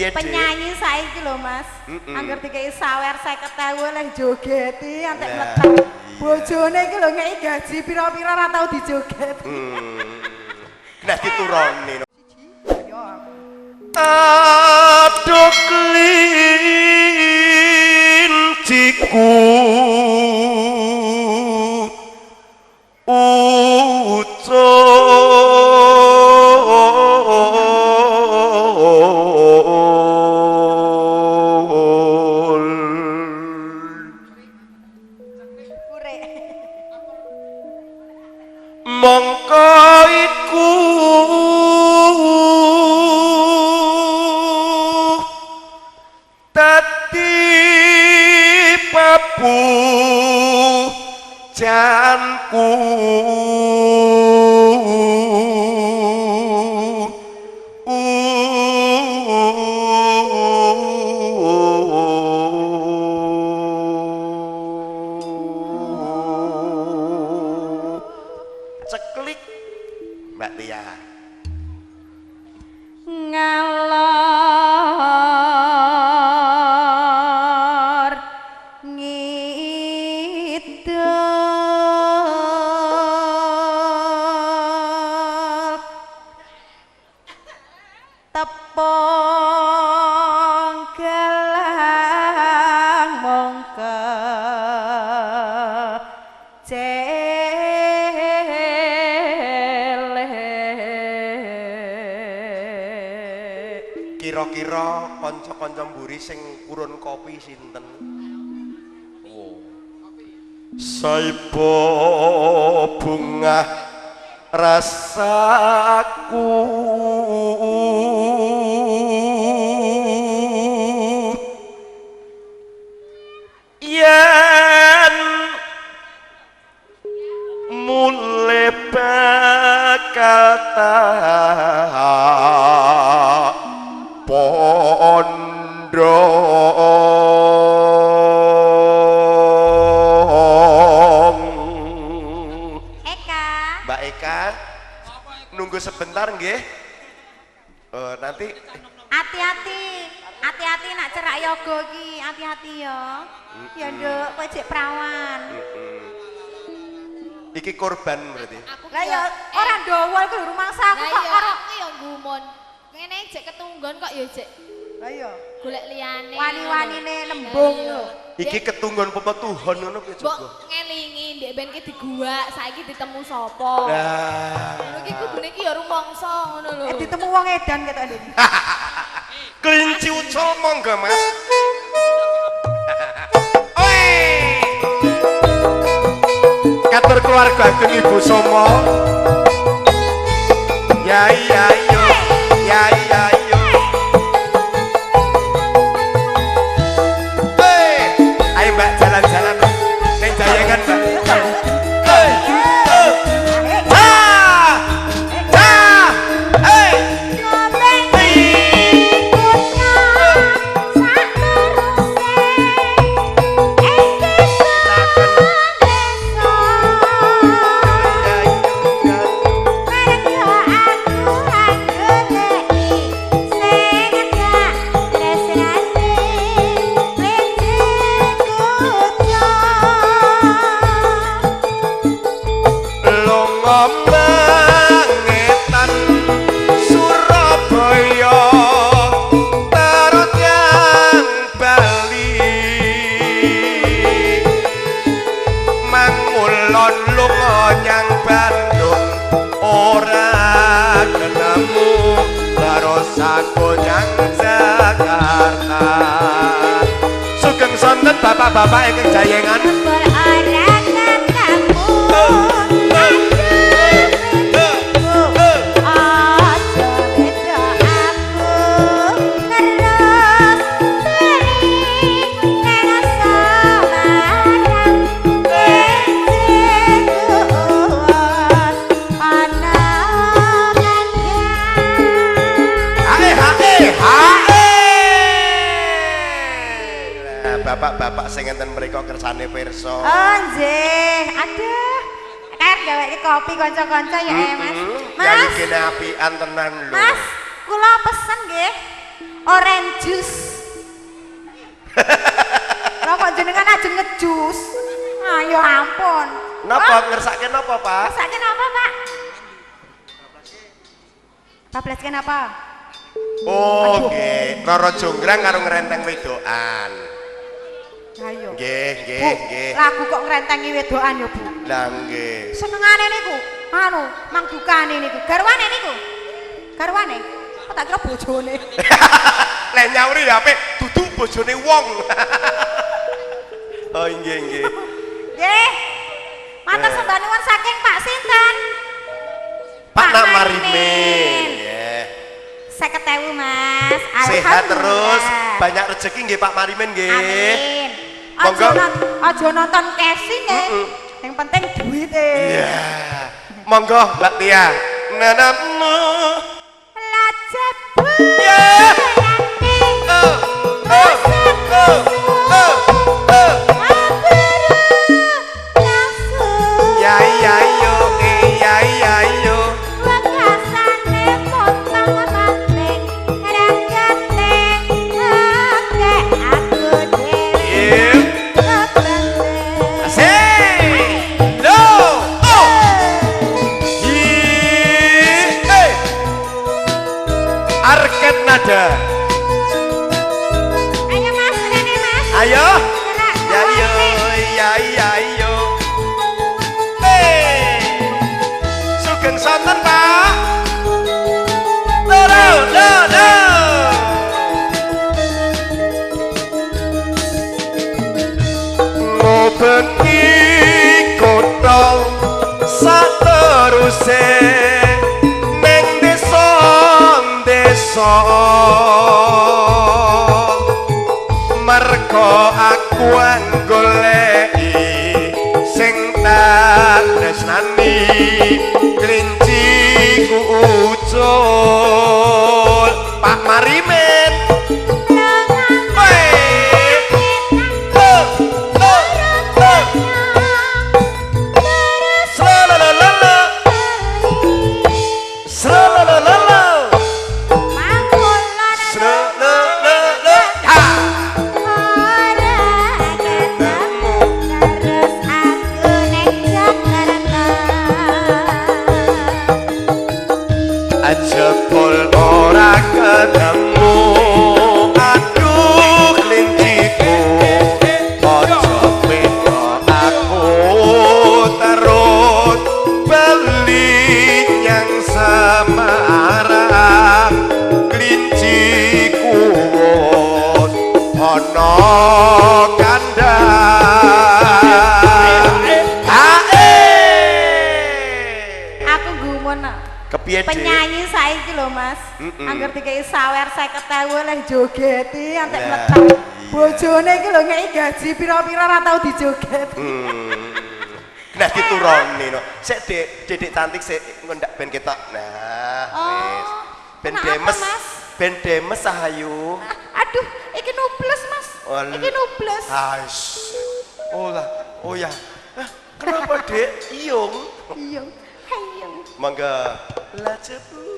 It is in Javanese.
Piye, Dik? Penyanyi saiki lho, Mas. Angger dikei sawer 50.000 oleh jogeti antek mletek. Bojone iki lho ngeki gaji pira-pira ora tau dijogeti. Nah dituroni. Yo aku. Aduh klinciku ucul mongko iku dadi papujanku. Ceklik Mbak Tia. Ngalor ngidul tepung gelang mongko celek. Kira-kira kanca-kanca mburi sing purun kopi sinten? Oh. Saibo bungah rasaku yen mule bakal tak pondong. Eka. Mbak Eka, nunggu sebentar nggih. Nanti hati-hati, hati-hati nak cerak yoga iki, hati-hati ya. Ya nduk, kowe jek prawan. Iki korban berarti. Lah ya ora dawa iku lho rumangsa aku kok ora. Ora. Aku ya gumun. Ngene jek ketunggon kok ya jek Lah iya. golek liyane. Wani-wanine nembung lho. Iki ketunggon pepetuhon ngono piye Mbok coba? ngelingi ndek ben ki diguwak, saiki ditemu sapa? Lah. Ngono ki kudune ki ya rumangsa ngono lho. Ditemu wong edan ketok ndek. Kelinci ucul monggo Mas. Oi. Katur keluarga ageng Ibu Somo. Ya iya yo, ya iya yo. Hei, ayo Mbak jalan-jalan. Neng jayangan Mbak. Hei, ah, ah, hey. Lunga mangetan Surabaya tarut yang Bali mangulon lunga nyang Bandung ora ketemu terus aku nyang Jakarta. Sugeng sonten bapak-bapak ingkang jayengan. Hae hae hae. Lah bapak-bapak sing enten mriku kersane pirsa. Oh nggih, aduh. Kayak gaweke kopi kanca-kanca ya, Mas. Mas. Mas, Kene apian tenan lho. Mas, kula pesen nggih. Orange juice. Lah kok jenengan ajeng ngejus? Ayo ampun. Napa ngersake napa, Pak? Ngersake napa, Pak? Bablaske napa? Oh, nggih. Roro Jonggrang karo ngrenteng wedokan. Ayo. Nggih, nggih, nggih. Lagu kok ngrentengi wedokan ya, Bu. Lah nggih. Senengane niku, anu, mang dukane niku. Garwane niku. Garwane. Kok tak kira bojone. Lek nyauri ya apik, dudu bojone wong. Oh, nggih, nggih. Nggih. Matur sembah nuwun saking Pak sinten? Pak Nak Marimin. Nggih. 50.000, Mas. Sehat terus, banyak rezeki nggih Pak Marimin nggih. Amin. Monggo. Aja nonton casing e. Yang penting duite. Iya. Monggo Mbak Tia. Nanamu. Lajeb. Ya. Oh. Oh. Oh. Oh. Oh. Ya ya yo, ya ya yo. Wekasane potong mating ragate oke aku dhewe. Asik. Lo. Oh. Hi. Eh. Arket nada. Ayo Mas, rene Mas. Ayo. Ya yo, ya ya yo. Eh. Sugeng sonten, Pak. Loro, lo, lo. Ngubengi kutha sateruse ning desa-desa mergo aku goleki sing tak tresnani klinci ku ucul Pak Marimin. Jebul ora ketemu, aduh klinciku, aja beda aku terus bali nyang Semarang, klinciku wis ana kandhang. Ae. Aku gumun. Kepiye, Dik? Penyanyi saiki lho, Mas. Angger dikei sawer 50.000 oleh jogeti antek mletek. Bojone iki lho ngeki gaji pira-pira ora tau dijoget. Nah dituroni no. Sik Dik, Didik cantik sik ngendak ben ketok. Nah, wis. Ben demes. Ben demes ayu. Aduh, iki nubles, Mas. Iki nubles. Ais. Oh lah, oh ya. Kenapa, Dik? Iyung. Iyung. Hayung. Mangga. Lah jebul.